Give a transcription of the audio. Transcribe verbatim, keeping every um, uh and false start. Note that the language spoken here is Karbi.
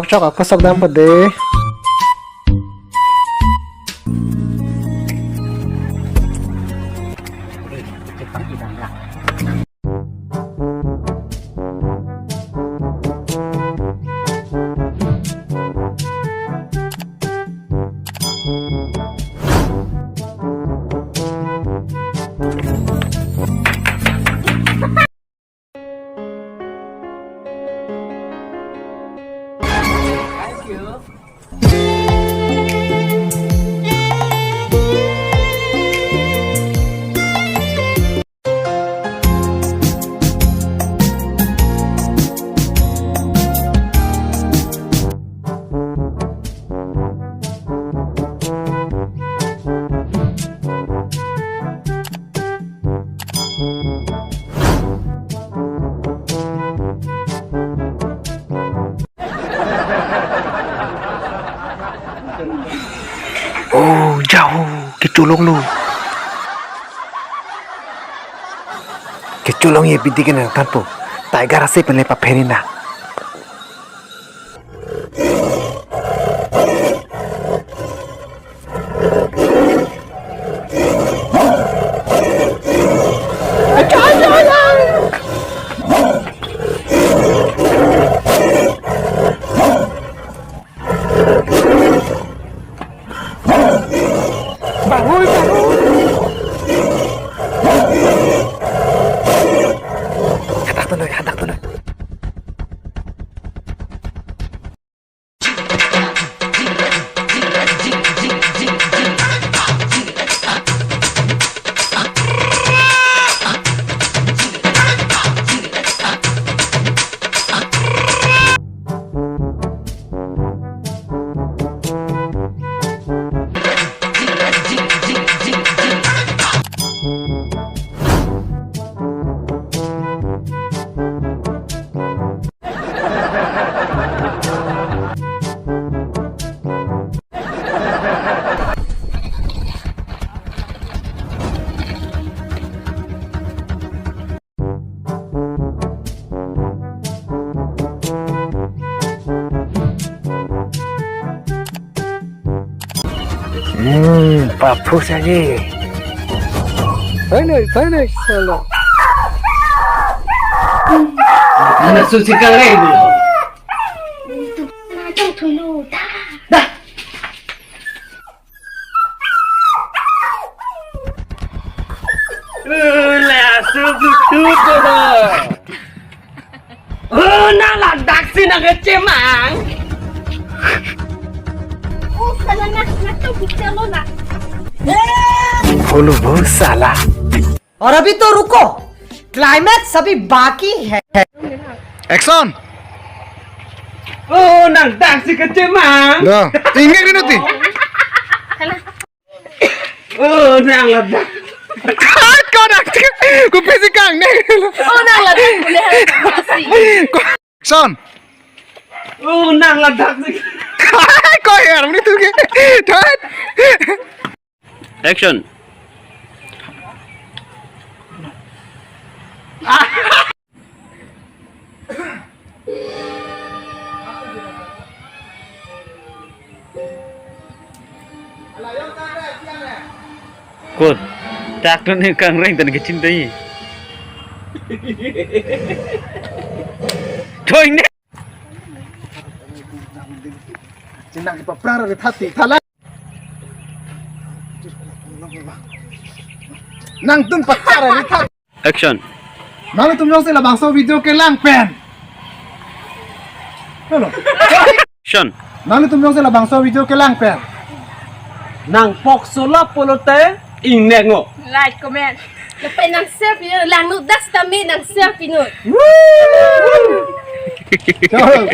Chok, ako sok dampo de. Oh, jao, kecholonglo. Kecholong ye pidi ke nangthanpo. Tiger ase pen le papherina. Bangun, bangun. Hadak tu noi, hadak tu noi. Hmm, paphu saji. Finish, finish, solo. Ana susi kalai dulu. Itu, nah, jauh dulu, dah. Dah. Ula, susu tutu. Oh, nang ladak si nang kecemang. Oh, salah nak, nak tu bicara lo nak. Follow bo salah. और अभी तो रुको, क्लाइमैक्स अभी बाकी है। Action. Oh, nang dak si kecemang. Dah, ingin ini ti. Oh, nang ladak. Kau dak. Kupisi kang ne. Oh, nang ladak. Action. Oh, nang ladak si. Kau ya, ini tu ke. Dah. Action. Kot. Tak tu ni kang reng tan kecin tadi. Toy ne. Chinang ipapra ra thati thala. Nangtum pachara ni thak. Action. Nanglitum jongsi labangso video kelang pen. Hello. Action. Nanglitum jongsi labangso video kelang pen. Nang pok solo pulote ingnek ngo. Like, comment. Lapen nang share pinu, langno dak sitame nang share pinu. Chalo,